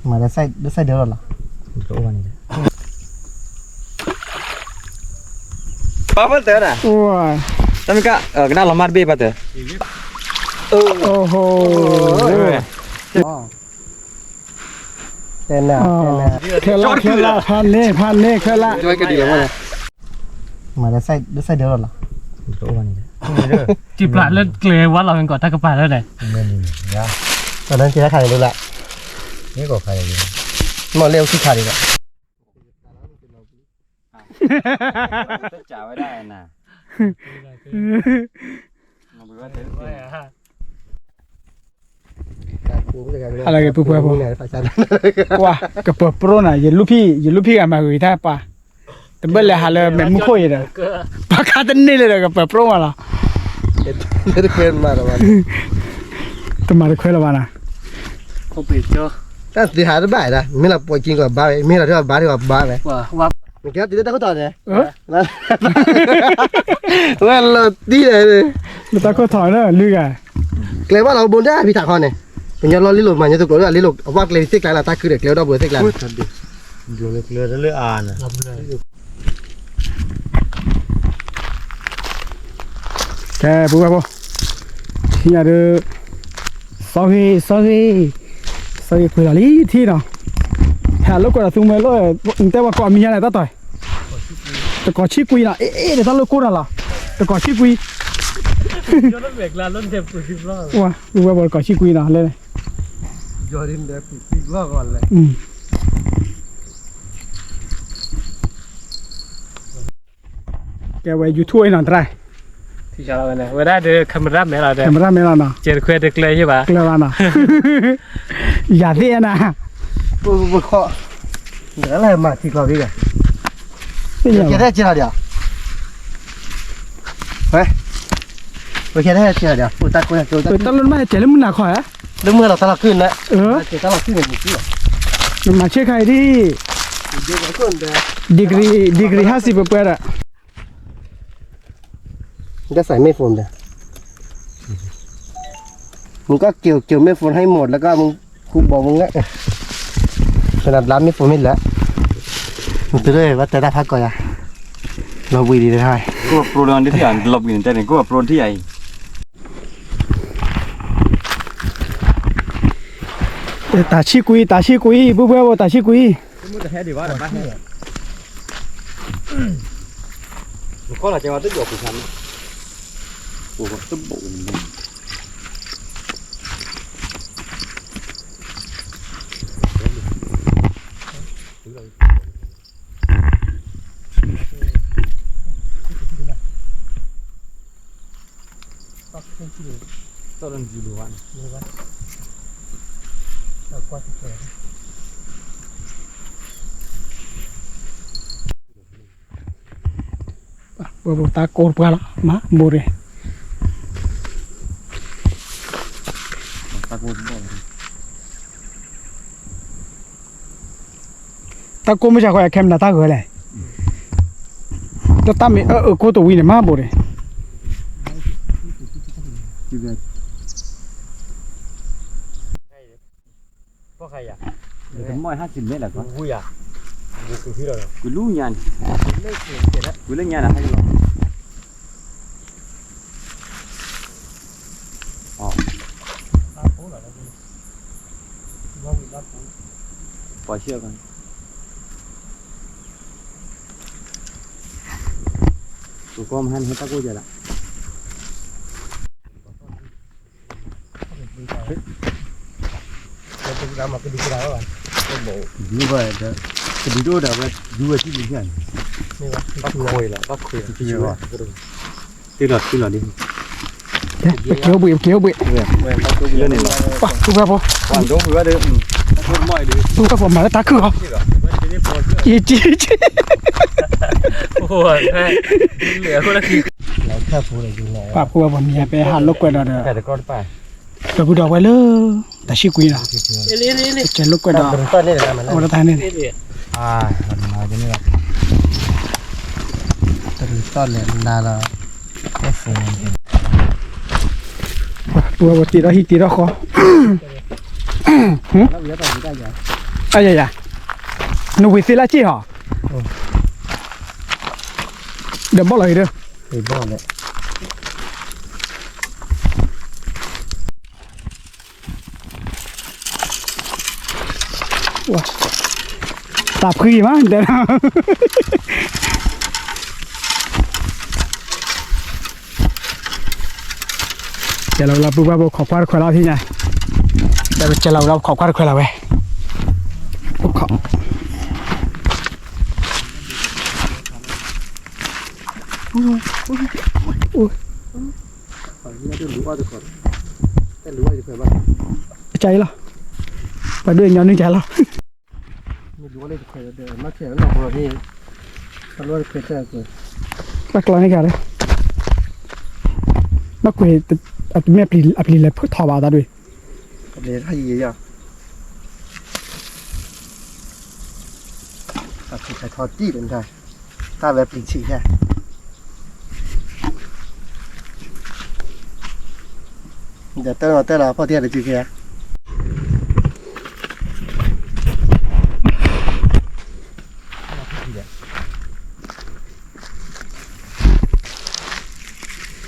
မၤလၢ လၢ စဲးဒၢလီၤလီၤ. ပၢ်ဖဲတၢၢ်နၤ, တမ့ၢ်က ကနၣ်လီၤမၢ်တဘ့ၣ်ပၢ်တၢၢ်, အိၣ်ဟိ, တဲနၤ, တဲနၤ, ခဲလၢာ် ခဲလၢာ် ဖးန့ၢ် ဖးန့ၢ် ခဲလၢာ်, မၤလၢ လၢ စဲးဒၢလီၤလီၤ. တံၢ်ပျၢ်လၢကျဲဝါလီၤမ့ၢ်ကီး တၢ်ကပၤလၢန့ၣ်, တၢ်လၢခါန့ၣ်လၢ်, မ့ၢ်ကီးခါန့ၣ်, မ့ၢ်လၢအိၣ်ခံခါန့ၣ်ဒီး တၢ်ဝဲဒၣ်နၤ, ဟါလၢဂ့ၤ ပုၢ်ဖိဝဲၢ်ဖိ, ကွၢ် ကပၢၤပြိနၤ, ယလူၢ်ဖံ ယလူၢ်ဖံဂၤမၤဂ့ၤတၢ်ပှၤ, တဘၣ်လဲၤဟးလၢမဲာ်မုၢ်ခိၣ်အံၤဒီး, ပှၤခါတန့ၢ်လၢဒီး ကပၢၤပြိမးလီၤ, တမၤတခွဲလၢၤဘၣ်နၤ, တၢ်သ့ဟးတဘၣ်ဒၣ်, မ့ၢ်လီၤပိာ်က့ၤကီးဘါဝဲ, မ့ၢ်လီၤထီၣ်ဘါထီၣ်ကီးဘါဝဲ, မ့ၢ်ကဲတံၤလၢတၢ်ခိၣ်ထီၣ်န့ၣ်, ဝဲလီၤတံၢ်ဒီး, လၢတၢ်ခိၣ်ထီၣ်န့ၣ် လုၢ်ဂၤ, ကျဲဘၣ်လီၤဘိဒၣ်ဖံးထးခီန့ၣ်, ပညီလီၤလံလိာ်မၤညီသကိးလၢအလံလိာ် အဝဲကျဲသ့ၣ်ကျါလၢတၢ်ခုဒီး ကျဲဝဲဒီပုၢ်ဝဲၢ်သ့ၣ်ကျါန့ၣ်, ကျဲလၢအါန့ၣ် ကဲ ပုၢ်ဝဲၢ်ဖိ, ထံၣ်ညါဒီး, စီဂ့ၤ စီဂ့ၤ, စီဂ့ၤကွံာ်လီၤလံထံနီၤ, ဟဲလိာ်ကွဲဒီးသူမွဲလိာ်, နတဲပှၤကိးမံၤညါန့ၣ် တၢ်တီၢ်, တကိးဆံကွံာ်နီၤ, အ့ အ့ ဒီးတၢ်လိာ်ကိၢ်နီၤလီၤ, တကိးဆံကွံာ်, ပုၢ်ဝဲၢ်ဖိတကိးဆံကွံာ်နီၤ, လၢ ကဲဝဲ YouTube အံၤနီၤတရၢ်, ဝဲဒၣ်ဒီး camera man လီၤ, camera man လီၤနီၤ, ကဲတခွဲတကျဲယဘၣ်, ကျဲဘၣ်နီၤ, ယၤသ့ၣ်နၤ, ပခီ, မၤထံကျီဖံဂၤ, ကဲထဲကဲထီၣ်ဒီး, ဝဲ, ကဲထဲကဲထီၣ်ဒီး တၢ်လိၣ်နမ့ၢ်ဟဲကဲလၢမုၢ်နၤခီဧါ, လၢမုၢ်လီၤတၢ်လီၤကုၢ်န့ၣ်, မၤဆ့ခါအံၤဒ်, degree, degree ဟးစံးပှဲၤပှဲၤဒီး Just ใส่ ไม่ phone เดียว มึงก็เกี่ยว เกี่ยว ไม่ phone ให้หมด แล้วก็มึง ครูบอกมึงอะ ขนาดร้านไม่ phone ไม่แล้ว มึงตัวด้วยว่าแต่ละพักก่อนอะ เราบุยดีเลยท่าน ကိုပရိုလန်ဒ်ထံၣ်အံၤ လီၤဘှံးန့ၣ်တဲန့ၣ် ကိုပရိုထံၣ်အံၤ တၢ်ဆံကွံာ် တၢ်ဆံကွံာ် ပုၢ်ဝဲၢ်ဖိ တၢ်ဆံကွံာ် နခီလာ်ကဲဝဲတယီၤပူၤဆါမး အိၣ်တဘိၣ်န့ၣ် ပှၤဖိတၢ်ကိၢ်တပှၢ်လီၤ မၤဘိးရ့ၣ် တၢ်ကိၢ်မုၢ်ဆါခီ အခဲမနၤတၢ်ဂၢၢ်လဲၣ် တၢ်တၢ်မ့ၢ်အၢအၢကိၢ်တဝံၤန့ၣ် မၤဘိးရ့ၣ် ကွၢ်ခါယၤ တမီၢ်ဟါစံးမဲလၢကွၢ် ကွၢ်လူညါန့ၣ် ကွၢ်လၢညါန့ၣ် ဟါကလီၤ ပှၤဆံးအခါ ကီမဟါန့ၣ် ဟဲတၢ်ကိၢ်ယၤလၢ ဒုဘၣ်ဒီး ကဒုတအိၣ်ဒီးဝဲ ဒုဝဲထံၣ်ဒုညါန့ၣ် ဘၣ်ခွံလီၤ ဘၣ်ခွံလီၤ တ့ၢ်လီၤတ့ၢ်လီၤဒ် ကဲ ပကဲအိၣ်ဘှံး ပကဲအိၣ်ဘှံး ပှၤ ပုၢ်ဝဲၢ်ဖိ ပှၤဒိဝဲဒၣ် ပုၢ်ဝဲၢ်ဖိမၤလၢတၢ်ခုၣ်လီၤ ယကံ ပှၤပုၢ်ဝဲၢ်ဖိမံၤ ပဲဟးလိာ်ကွဲဒီးဒီး ပကဒီးဝဲလၢ တၢ်ဆံကွံာ်လီၤ ကဲလိာ်ကွဲဒီး အဝဲဒၣ်တၢ်န့ၣ် တၢ်န့ၣ်လီၤ ပုၢ်ဝဲၢ်ဖိတ့ထီၣ်ဟံၣ်တ့ထီၣ်ဃီ လၢဝံၤတၢ်ယၤ အယယ, နဝံၤသ့လၢစ့ၢ်ဟီ, ဒီးဘီၣ်လီၤအံၤဒီး, တၢ်ဖှံမး, ကဲလီၤဝဲလီၤ ပုၢ်ဘၣ်ဘိခိးကွၢ်တခွဲးလီၤဖဲညါ, ကဲလီၤဝဲလီၤခိးကွၢ်တခွဲးလီၤဝဲ, ခိး အကါအံၤလီၤ, ပှၤဒိၣ်ညီနုၢ်ကါလီၤ, ဘၣ်ကျီန့ၢ်ကါလၢ, ဘၣ်ကွံာ်, အတမ့ၢ်အပျံၤလဲၤဖုးထီၣ်ဘၣ်သးဒ်အံၤ, တၢ်ဝဲပျံၤဆံးခဲ, ဒီးတၢ်နီၢ်တဲလီၤဖီၣ်တံၢ်တစုခဲ, ဘၣ်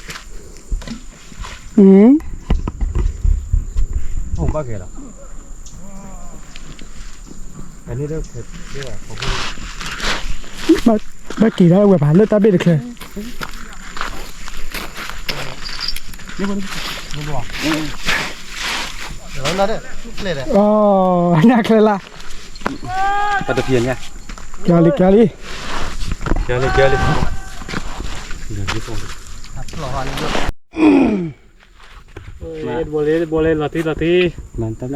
က့ၤလီၤ, ဘၣ်က့ၤလီၤဝဲပၢ်လၢတၢ်ဘ့ၣ်တချၢ, နၢ်ချၢလၢ, ကလံၤကလံၤ, ဘိလ့ဘိလ့လီၤတံၢ်လီၤတံၢ်,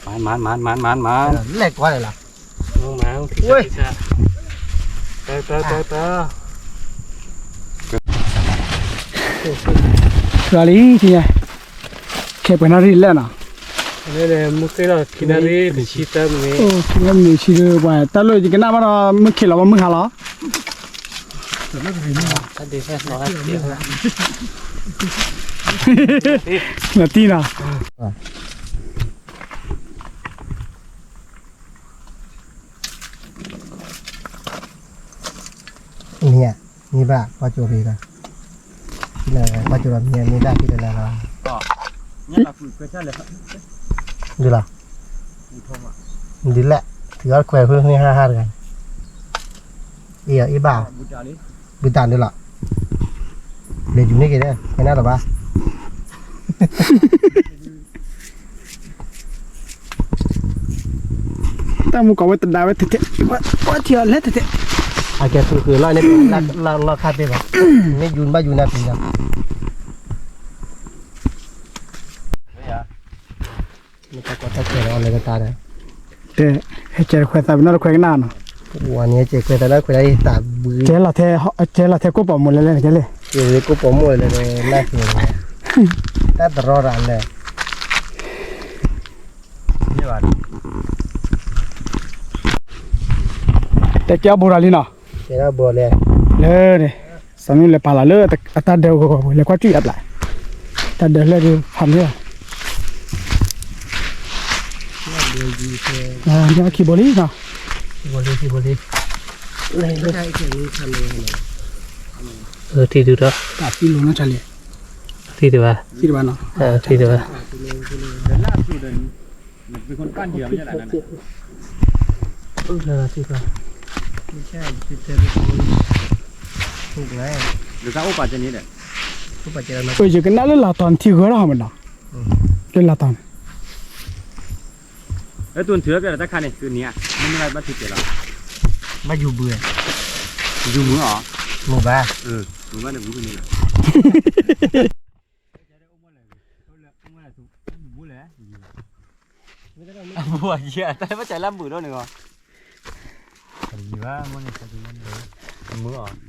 မၤ, မၤ, မၤ, မၤ, မၤ, မၤ, လဲၤကွၢ်လဲၣ်လီၤ, မၤ, တၢ်, တၢ်, တၢ်, တၢ်, လီၤလံ, ခဲပှဲၤနၣ်ရံၣ်လဲၣ်နီၤ, မုၢ်ဃ့ၢ်လီၤခံနၣ်ရံၣ်တဆံတၢမံးနံး, ခံနၣ်ရံၣ်တဆံတၢ, တၢ်လီၢ်ယကနၣ်ဘၣ်ဒီး မုၢ်ခ့လီၤဘၣ်မုၢ်ဟါလီၤ, နတံၢ်နီၤ မ့ၢ်, မ့ၢ်ဘၣ်ကွၢ်ကၠိဖံဒီး, ကွၢ်ကၠိဒီးမ့ၢ်မ့ၢ်ဘၣ်ဖံဒီးလၢလီၤ, ဒ်လီၤ, ဒ်လဲၣ်, ထုးအီၣ်ခွဲးဖုန့ၣ်ဟါဟါတဂၤ, အ့ၣ်အီၤအ့ၣ်ဘၣ်, ဘူတၢ်ဒ်လီၤ, လဲၤယူၤန့ၢ်က့ၤဒီး ဖဲနၢ်လီၤဘၣ် တၢ်မူကီးဝဲတဒါဝဲထဲထဲ, ဝဲထံၣ်အီၤလဲၤထဲထဲ, အကဲဃုာ်ဃုာ်လီၤန့ၣ်, လီၢ်ခါတ့ၢ်ဘၣ်, မ့ၢ်ယူၤဘၣ်ယူၤနၤပျံၤလီၤ, မ့ၢ်တၢ်ကီတၢ်ခဲဒီးအီၤလၢကတၢၢ်ဒီး, တဲ, ဟဲကဲတခွဲးသးပ့ၤနီၣ်တခွဲးကနၣ်နီၤ, ဝဲန့ၣ်ကဲခွဲးသးလၢခွဲးဒၣ်အံၤသးဘု, ကဲလီၤထဲကိၣ်ပိာ်မူလဲၤလဲၣ်န့ၣ်ကဲလဲၣ်, ကဲလီၤထဲကိၣ်ပိာ်မူလဲၤလဲၣ်, တၢ်တရီတၢ်လဲၣ် တဲကဲအီၣ်ဘိရၤလံနီၤ, တဲဘိလဲၣ်, လၢန့ၣ်, စီၤနူလဲၤပာ်လီၤလၢအတၢ်ဒၢးဂီၤဂီၤပူၤ လဲၤကွၢ်ကွံာ်အပျၢ်, တၢ်ဒၢးလၢဒုးဖးမ့ၢ်ဘၣ်, မ့ၢ်ခံဘိလံနီၤ, ခံဘိလံ, ခံဘိလံ, ထံၣ်ဒုးဒီး, သံလီၤနီၤ သံတဘၣ်, သံတဘၣ်, ယကနၣ်လၢလၢ်တီၤန့ၣ်ထံဂၢၢ်ထီၣ်မးနီၤ, လၢလၢ်တီၤန့ၣ်, လၢတူၢ်နထုးလၢပျၢၤတၢ်ခါန့ၣ် သုနံၤဧါ, မ့ၢ်မ့ၢ်ဘၣ်ဘၣ်ထုးကဲၤလီၤ, ဘၣ်ယူၤဘုဧါ, ယူၤမုာ်အီၤ, မုာ်ဘၣ်, မုာ်ဘၣ်န့ၣ်မုာ်န့ၣ်လီၤ, အဘိယဲၢ်တၢ်ဘၣ်စးလၢမုာ်ဒိၣ်န့ၣ်ဂီၢ်, မုာ်အီၤ, ယံၤန့ၣ်ဒံးဘၣ် လၢမုာ်အီၤ,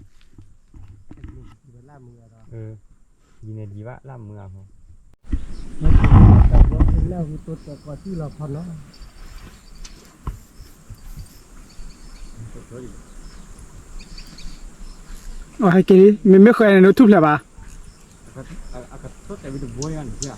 ဟဲက့ၤလံ မ့မ့ၢ်ဃဲန့ၣ် နထူၣ်ဖျဲးဘၣ်, အကထီၣ်တဲာ်ဝံၤတဘိန့ၣ်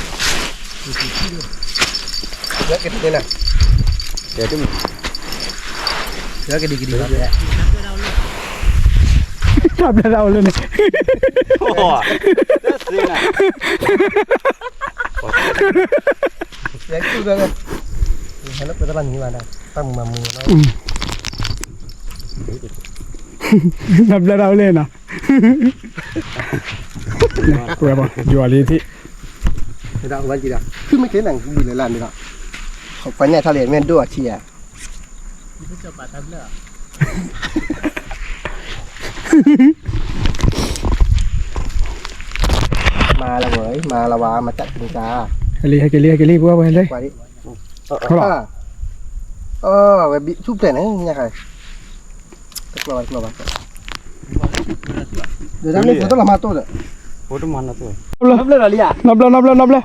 ကဲကဲကဲကဲကဲ တၢ်ဘျၢတၢ်အိၣ်လၢန့ၣ် တၢ်ဘျၢတၢ်အိၣ်လၢန့ၣ် ယိၤလံထံၣ် ဖုမ့ၢ်ကဲနၤ ဘုလၢ်လၢ်န့ၣ်လီၤ ပှၤညၣ်ထီၣ်လံ မ့ၢ်ဒိၣ်အထံဧါ မၤလၢဝဲ မၤလၢဝဲ မၤတၢ်ကံကါ ဟဲက့ၤလံ ဟဲက့ၤလံ ဟဲက့ၤလံ ပှၤဝဲလံ ကွၢ်ဒံး ဟီလီၤ ဝဲဘံထူၣ်ဖျဲးန့ၣ် ညါခါ တကျီဘၣ် တကျီဘၣ် ဒီးတၢ်မ့ၢ်ဖိတလီၤမၤတိၢ်ဒီး နီဘျၢ နီဘျၢ နီဘျၢ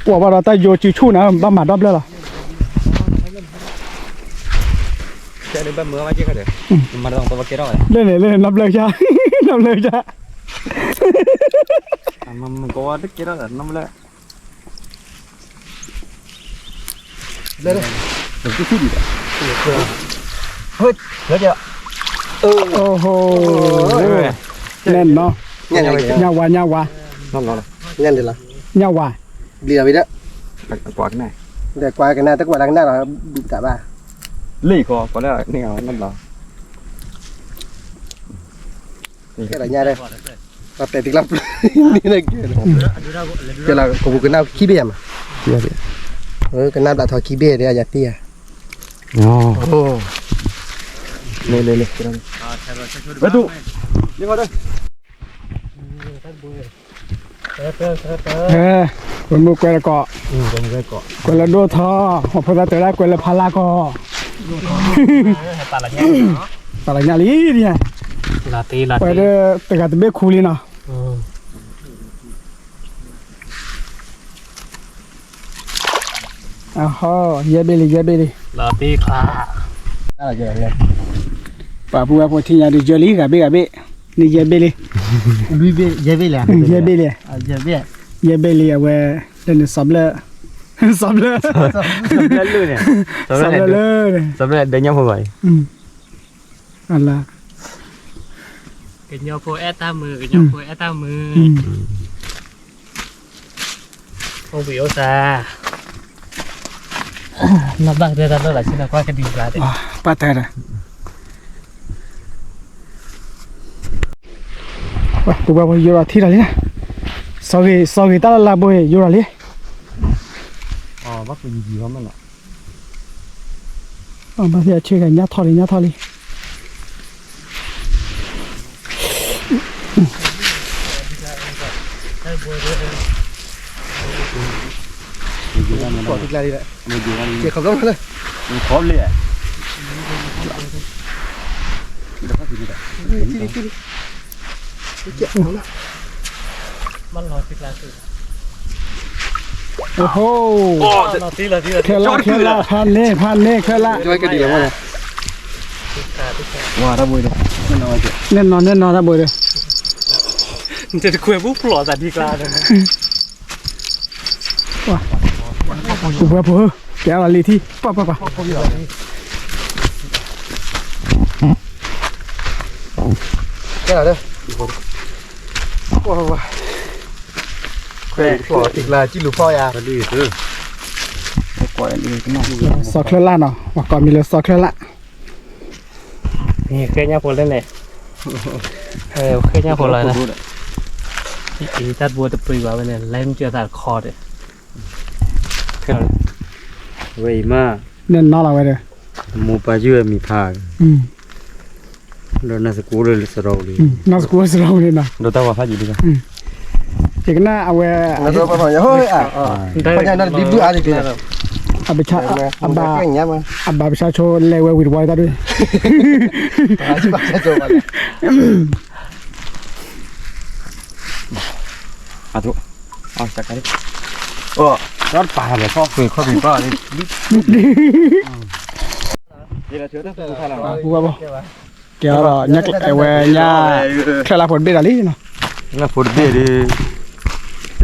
ကွၢ်ဘၣ်ဒီးတၢ်ယိၤစုဆူၣ်နၤ ဘၣ်မၤဒီဘျၢလီၤ လၢန့ၣ် လၢန့ၣ် နီဘျၢယါ နီဘျၢယါ လၢ လၢ လၢ လၢ ညၣ်ဝါ ညၣ်ဝါ ညၣ်ဝါ ဘျံးလီၤဝံၤဒီး ကွၢ်ကနၣ် ဒီးကွၢ်ကနၣ် တကွၢ်လၢကနၣ်လီၤ ဘျုးတၢ်ဘၣ် လံၣ်ဃီ ကွၢ်လၢန့ၣ် ကဲလီၤညါဒီး ပှၤပဲာ်တံၤကျါ ကဲလီၤ ကပူၤကနၣ်ခံဘ့ၣ်ယါမး ကနၣ်ဘျးထီခံဘ့ၣ်ဒီး ယၤတံၢ်ယါ လ့လ့လ့ ဝဲတူၢ် လ့ဃီဒီး ပမ့ၢ်ကွဲးလၢကီး ကွဲးလၢဒိၣ်ထီၣ် ပဖိသၣ်တဲဒၣ်ကွဲးလၢဖးလၢ်ကီး ပာ်လီၤညါလံ ကွဲးလၢတဂၤတဘ့ၣ်ခူလံနီၤ အဟီ ယဲၢ်ဘ့ၣ်လံ ယဲၢ်ဘ့ၣ်လံ ပာ်ဖှိၣ်ဝဲဖိထံၣ်ညါဒုးယဲၢ်လံ ဂၤဘ့ၣ်ဂၤဘ့ၣ် န့ၣ်ယဲၢ်ဘ့ၣ်လံ ယဲၢ်ဘ့ၣ်လံ ယဲၢ်ဘ့ၣ်လံ အဝဲ လၢန့ၣ်စီၤဘျၢ စီၤဘျၢ စီၤဘျၢလၢ စီၤဘျၢလၢ အလါ ကညီဖိအဲၣ်တၢ်မုာ် ကညီဖိအဲၣ်တၢ်မုာ် အိၣ်ဘှံးအိၣ်သါ နီၢ်ဘၣ်ကတၢၢ်တၢ်လီၢ်လၢဆ့ၣ်နီၤကွၢ်ကဒံကလါ ပှၤတဲဒီး ပှၤပှၤယိၤဒီးထံၣ်ဒီးလံ စီၤဂ့ၤ စီၤဂ့ၤတၢ်လၢ်လၢ်ဘိယိၤဒီးလံ ဘၣ်သ့ၣ်အဆ့ကညၣ်ထီၣ်လံ ညၣ်ထီၣ်လံ အိၣ်ဟိ ခဲလၢာ် ခဲလၢာ် ဖးန့ၢ် ဖးန့ၢ် ခဲလၢာ် နဲၣ်နီၤ နဲၣ်နီၤ တၢ်ဘိဒီး နတခွဲးပူၤဖျိးသးဒ်ကျါဒီး ပှၤဖိ ကဲအီၤလံထံ ပှၤပှၤပှၤ ကဲလီၤလၢ ပှၤပှၤပှၤ ခွဲးတခွဲးတံၢ်ကျါ ကံၣ်လူၤဖီၣ်ယါ စီၤချၢလၢ်နီၤ ပှၤကိးမံၤလၢစီၤချၢလၢ် ဃဲညၣ်ဖိလၢန့ၣ် ဃဲညၣ်ဖိလၢန့ၣ် အံၤတၢ်တဘိတပှ့ၤဘၣ်ဝဲန့ၣ် လဲမ့ၢ်ကၢသးတခီဒီး ဝဲအံၤမး နဲၣ်နီၤလီၤဝဲဒီး မိၢ်ပၢ်ယုၢ်ဝဲမံၤဖး ဒီးနၢ်သကိးလၢစရီဝံၤလံ နၢ်သကိးလၢစရီဝံၤလံနီၤ ဒီးတၢ်ဝါဖးယံာ်လံ ယကနၣ်အဝဲ အဘၣ် အဘၣ်ပဆါဆိလဲၤဝဲဝံၤတဝီတၢ်ဒ် အ တပာ်လီၤဖီၣ် ကဲဒီး အဝဲညါ ချၢလၢ်ဖိတဘ့ၣ်ဒီးလံနီၤ လၢ်ဖိတဘ့ၣ်ဒီး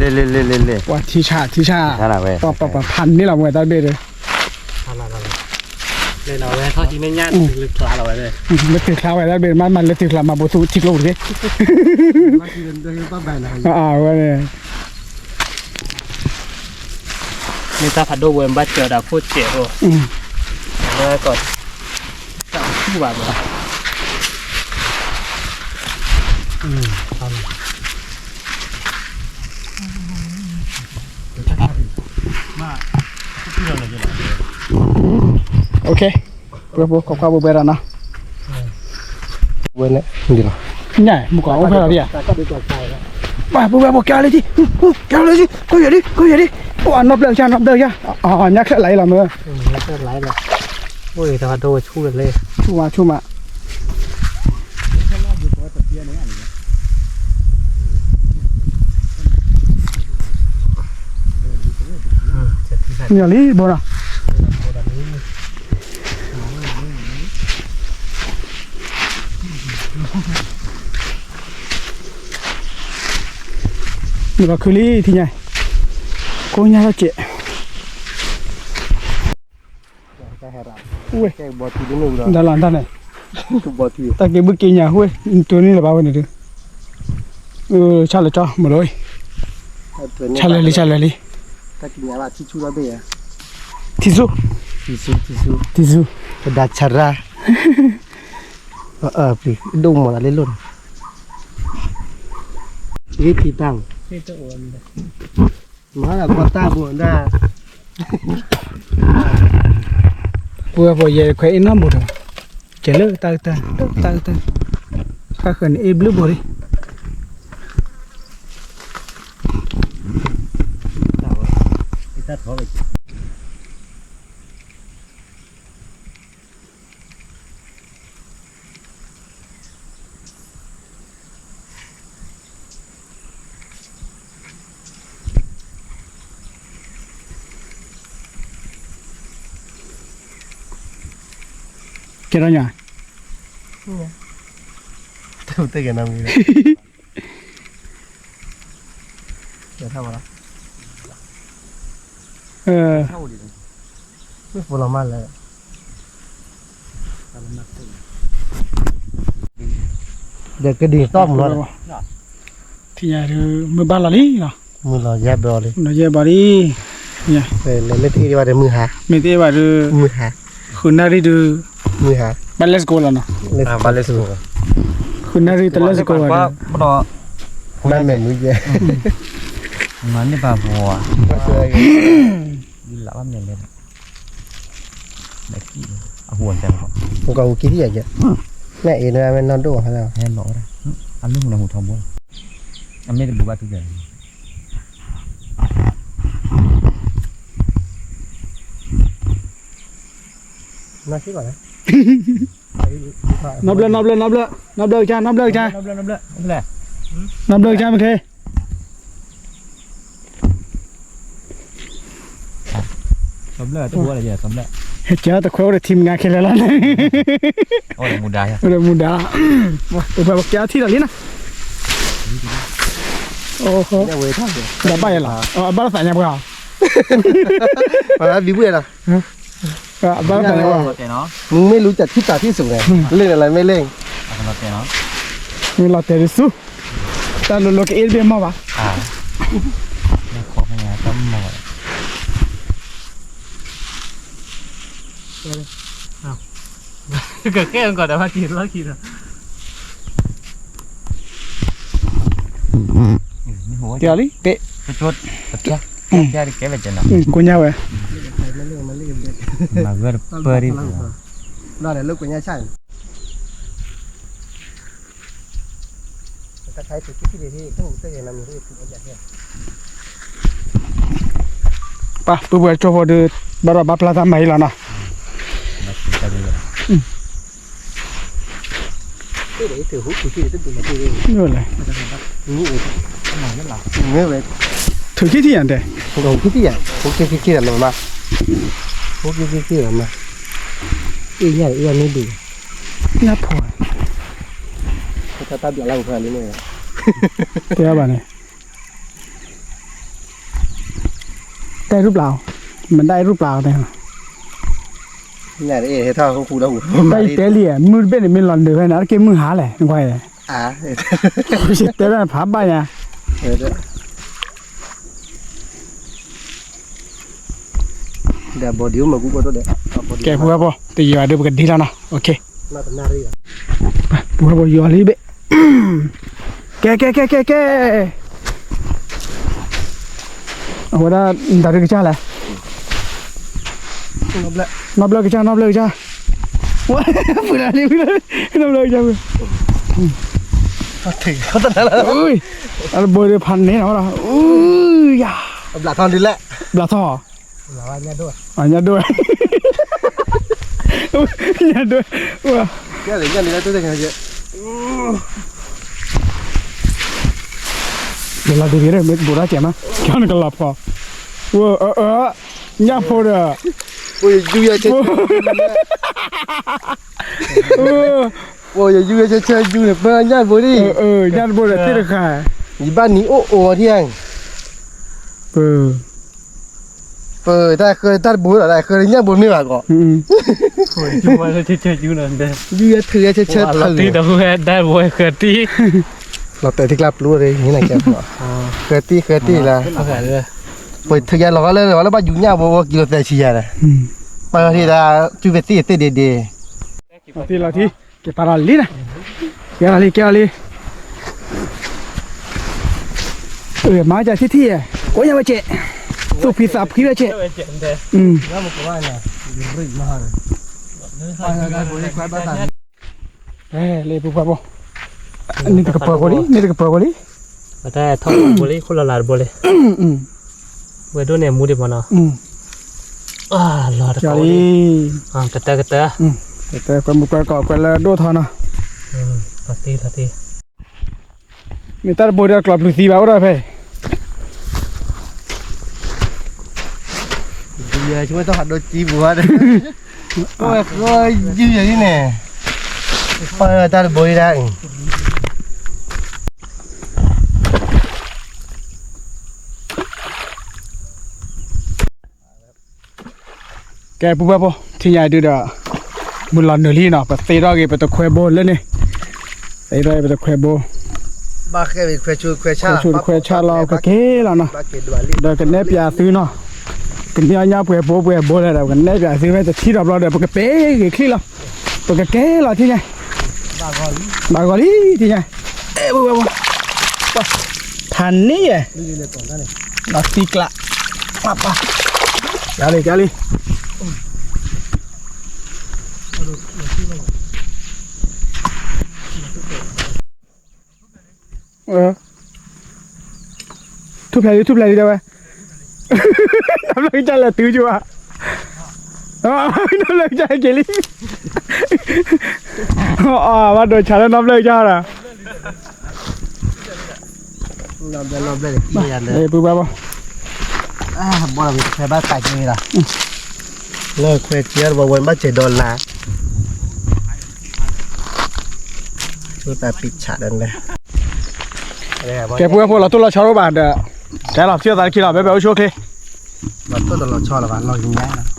လ့လ့လ့လ့လ့, ပှၤထံဆးထံဆး, ပှၤပှၤဖးန့ၢ်လီၤမ့ၢ်တၢ်တဘ့ၣ်ဒီး, လၢတုၤချါဝဲတၢ်ဘ့ၣ်မး မၤလၢတုၤချါမၤဘိသူထံကျိပူၤတက့ၢ်, ဝဲန့ၣ် မ့ၢ်တၢ်ဖးဒိၣ်ဝဲ ဘၣ်စၢၤဒီးခိၣ်စဲးအိၣ်, လၢကီး, တၢ်ဆူၣ်ဘၣ်ဘၣ်, ပှဲဖိ ခိးခွါဘိဘဲဒီးနီၤ, ဝဲန့ၣ်ဒ်လီၤ, ညၣ်မုၢ်ကီးအိၣ်ဖဲလီၤဒ်ဧါ, ပှဲဖိဘဲဖိကဲလၢထံ, ကဲလၢထံ, ကိးယဲၢ်ဒံး ကိးယဲၢ်ဒံး, အိၣ်အနီၢ်ဘျၢၣ်ကၢ် နီၢ်ဘျၢၣ်ကၢ်, ညၣ်ချၢၣ်လၢအံၤလီၤမ့ၢ်, အိၣ်တၢ်ဖးဒိၣ်ဝဲဆူၣ်လၢ, ဆူၣ်မး ဆူၣ်မး မ့ၢ်လံဘိနီၤ, မ့ၢ်လီၤခုလံထံညါ, ကိးညါထီၣ်စဲး ဝဲ, ဒ်လီၤတၢ်န့ၣ်, တၢ်က့ၤဘုက့ၤညါဝဲ, တိၢ်န့ၢ်လၢၤဘၣ်ဝဲန့ၣ်ဒုး, ဆၣ်လၢာ်ကၠီ မ့ၢ်လီၤ, ဆၣ်လၢာ်လံ ဆၣ်လၢာ်လံ, ထံဆူၣ်, ထံဆူၣ်, ပဒၣ်ဆရၣ်, ပျံၤဒိၣ်မးလၢလ့လိၣ်န့ၣ်, ဂ့ၤထံတၢ် မၤလၢကီတၢ်ဘိဒၣ်, ပှၤပှၤယဲၢ်ခွဲးအ့ၣ်နီၢ်ဘူးဒီး, ကဲလၢတၢ်တၢ်, တၢ်တၢ်, တၢ်ဃၢၤန့ၣ်အ့ၣ်ဘျုးဘိလံ, ကဲထီၣ်ညါ, တၢ်တကဲနီၤမံၤ, ကဲထီၣ်ဘၣ်လီၤ, မ့ၢ်ဖိလီၤမၢ်လဲၣ်, ဒီးကဒံးတီၢ်မုၢ်လီၤ, ထံၣ်ညါဒုး မုၢ်ဘၣ်လီၤလံနီၤ, မုၢ်လီၤယဲၢ်ဘျီလံ, လီၤယဲၢ်ဘျီလံ, မ့ၢ်တအ့ၣ်ဘၣ်ဒီးမုၢ်ဟါ, မ့ၢ်တအ့ၣ်ဘၣ်ဒုး, မုၢ်ဟါ, ဃုနၣ်ရံၣ်ဒုး, မုၢ်ဟါ, ဘၣ်လဲစကိးလီၤနီၤ, ဘၣ်လဲစကိး, ဃုနၣ်ရံၣ်တလဲစကိးဘၣ်ဒီး, ဘၣ်မဲာ်မုၢ်ယဲၢ်, မၤန့ၢ်ပှၤဘိ, လၢဘၣ်မဲာ်လဲၣ် အဟူအစဲး, ဟူကီးဟူခံထံၣ်ယဲၢ်, မ့ၢ်အ့ၣ်န့ၣ်မ့ၢ်နီၢ်ဒိၣ်ဟဲလီၤ, အလီၢ်မနုၤဟူထီဘိ, အမ့ၢ်တဘူးဘၣ်သုကဲ, နီၢ်ဘျၢၣ် နီၢ်ဘျၢၣ် နီၢ်ဘျၢၣ် နီၢ်ဘျၢၣ်ကစၢ် နီၢ်ဘျၢၣ်ကစၢ်, နီၢ်ဘျၢၣ်ကစၢ်မ့ၢ်ခ့ စီၤဘျၢၣ်တအိၣ်လၢၤ, စီၤဘျၢၣ် ဟဲကဲတခွဲအိၣ်ဒီးထံမနၤခဲလၢာ်လီၤန့ၣ်, အိၣ်ဒီးမူဒါ, အိၣ်ဒီးမူဒါ, ပကဲအထံၣ်ဒီးလံနီၤ, ဒီးဘၣ်ယဲလီၤ, အဘၣ်လၢသးညါပှၤ, ပှၤဘံဘူၣ်လီၤ, အဘၣ်လၢသးညါပှၤ, မ့ၢ်လူၤတၢ်ထံၣ်တၢ်ထံၣ်စူၤန့ၣ်, လ့ၣ်န့ၣ်လီၤမ့ၢ်လ့ၣ်, မ့ၢ်လီၤတဲာ်တစူၤ, တၢ်လိၤလိၤကအ့ၣ်တဘ့ၣ်မီၢ်ဘၣ်, ကဃဲကီးဒီးဘၣ်က့ၤလီၢ်ခံဒီး, တဲလံ, ကိညါဝဲ, မၤဂၢၢ်တပၢၢ်ဒ်, ပှၤပုၢ်ဝဲၢ်ကၠိဖိဒီး ဘၣ်ဒီးဘၣ်ပျၢ်တၢ်မၤအံၤလီၤနီၤ, လဲၣ်, ထုးခံထံၣ်ယၤတဲ, ထုးခံထံၣ်ယၤလီၤမး, အ့ၣ်ညၣ်အ့ၣ်အီၤန့ၣ်ဒုး, ညၣ်ဖိ, တၢ်ဘျးလၢပှၤလံန့ၣ်, တဲဘၣ်န့ၣ်, တၢ်ရူပျၢ်အီၤ, မတၢ်အရူပျၢ်အီၤတဲ, တၢ်အံၤတဲလံ, မုၢ်တဘ့ၣ်န့ၣ် မ့ၢ်လီၤနုာ်ဖဲန့ၣ် အါတက့ၢ်မုၢ်ဟါလဲၣ်, နကွၢ်, တဲဖဲဖးဘၣ်ညါ, ကဲဖိဝဲဖိ တယွၤဒုးပကဒ့လီၤနီၤ, ဖိဝဲဖိယွၤလံဘ့ၣ်, ကဲ ကဲ ကဲ ကဲ ကဲ, အဝဲဒၣ် နတၢ်ဒုးကစၢ်လဲၣ်, နီၢ်ဘျၢကစၢ် နီၢ်ဘျၢကစၢ်, ဝဲ, ပှၤလံ, နီၢ်ဘျၢကစၢ်, အဘိဒၣ်ဖးန့ၣ်နီၤ, ယၤ, ဘျးထီၣ်, ညၣ်ဒိၣ်, ညၣ်ဒိၣ်, လီၤဒုးက့ၤ မ့ၢ်တဘိးတၢ်ကဲမး ကၠီနကလီၤဖီ, ဝဲ, ညၣ်ဖိဒီး, ယယူၤယဆၢ, ယယူၤယဆၢယူၤန့ၣ် ပၢညၣ်တဘိဒံး, ညၣ်တဘိဒီးသ့ၣ်တဃာ်, ယဘၣ်နံၤအိၣ်အိၣ်ထံၣ်, ပၢ်, ပၢ်, တၢ်ဃၢတၢ်တဘိလီၤ တၢ်ဃၢညၣ်ဘိမ့ၢ်ဘၣ်ကီး, ယူၤယထုးယဆၢဆၢထုး, လီၤတဲာ်ထံကျါပျူၤ, ဃၢတံၢ် ဃၢတံၢ်လၢ, ပှၤထုးယၤလီၤဂီၤလၢလီၤဂီၤလၢဘၣ်ယူၤညၣ်ဘိ ကံလိာ်သဲးဆံယၤဒီး, ပၢ်ထံၣ်ဒၣ်, စုဖဲသံၣ်သ့ၣ်ဒ့ဒ့, လီၤထံ, ကဲပာ်လီၤလံနၤ, ကဲလီၤလံ ကဲလီၤလံ, မၤကထံၣ်ထံၣ်ယဲ, ကိးညါဝဲကဲး, သူၣ်ဖှံသးဖှံဝဲကဲး, လၢပူၤဖးဘိ, န့ၣ်တကပၢၤကိးလံ န့ၣ်တကပၢၤကိးလံ, ပတၢ်ထီၣ်ဘိလံ ခိၣ်လီၤလးတဘိလံ, ဝဲဒိၣ်န့ၣ်မူဒံးမနီၤ, လီၤတကလံ, ကတၢၢ်ကတၢၢ်, ကတၢၢ်ကွဲမုာ်ကွဲကီးကွဲလၢဒိၣ်ထီနီၤ, လီၤတံၢ်လီၤတံၢ်, မ့ၢ်တၢ်တဘိဒီးကျီၢ်ပျုၤသံဘၣ်အိၣ်ဒီးဖဲ ယဆိကမိၣ်တၢ်ဖးဒိၣ်ကံပူၤဘၣ်ဒီး, အိၣ်ဃီယုၢ်ယၤလံန့ၣ်, ပၢ်တၢ်တဘိဒံးဒၣ်အံၤ, ကဲပူၤဘၣ်ဖိ ထံၣ်ညါဒုဒီး, မုၢ်လီၤနုာ်လံနီၤ ပသ့ထီၣ်က့ၤပတခွဲဘိလၢန့ၣ်, သ့ထီၣ်က့ၤပတခွဲဘိ, ခွဲဆူတခွဲဆၣ်လီၤ ကကဲလီၤနီၤ, ဒီးကနဲၣ်ပၠးသုနီၤ, ကမ့ၢ်အီၣ်ညၣ်ပှဲၤဘိပှဲၤဘိလဲၣ်ဒီး ပကနဲၣ်ပၠးသုဖဲတထံၣ်ဒီးဘျီဒီး ပကပဲာ်ဂ့ၤချံလီၤ, ပကကဲလီၤထံၣ်ညါ, ဘၣ်ဂီၤလံထံၣ်ညါ, ဖးန့ၢ်ယဲ, ဒီးသံကျး, ပၢ်, ကလံ ကလံ ထူၣ်ဖျဲးလံ ထူၣ်ဖျဲးလံတဲဝဲ, နီၢ်ဘျၢကစၢ်လဲၤတုၤကၠိဧါ, နီၢ်ဘျၢကစၢ်က့ၤလံ, ဘၣ်ဒိးဆါလၢနီၢ်ဘျၢကစၢ်ဒီး, ပူၤဘၣ်ဘၣ်, ဘၣ်လီၤဝံၤတခွဲဘၣ်သးက့ၤလီၤ, လၢခွဲဆံအီၤတဘျီဝဲဘၣ်စဲးဒီလါ, ဆိတၢ်ပံးဆးဒီး, ကဲပူၤဘၣ်ဖိ လီၤတိၢ်လီၤဆီတအိၣ်ဘၣ်ဒီး, ကဲလီၤ ထံၣ်သးတခံလီၤ ဘဲဘဲအိၣ်ဆူၣ်အိၣ်ချ့, လီၤတိၢ်တလီၤဆီလၢၤဘၣ် လီၤကညါလီၤ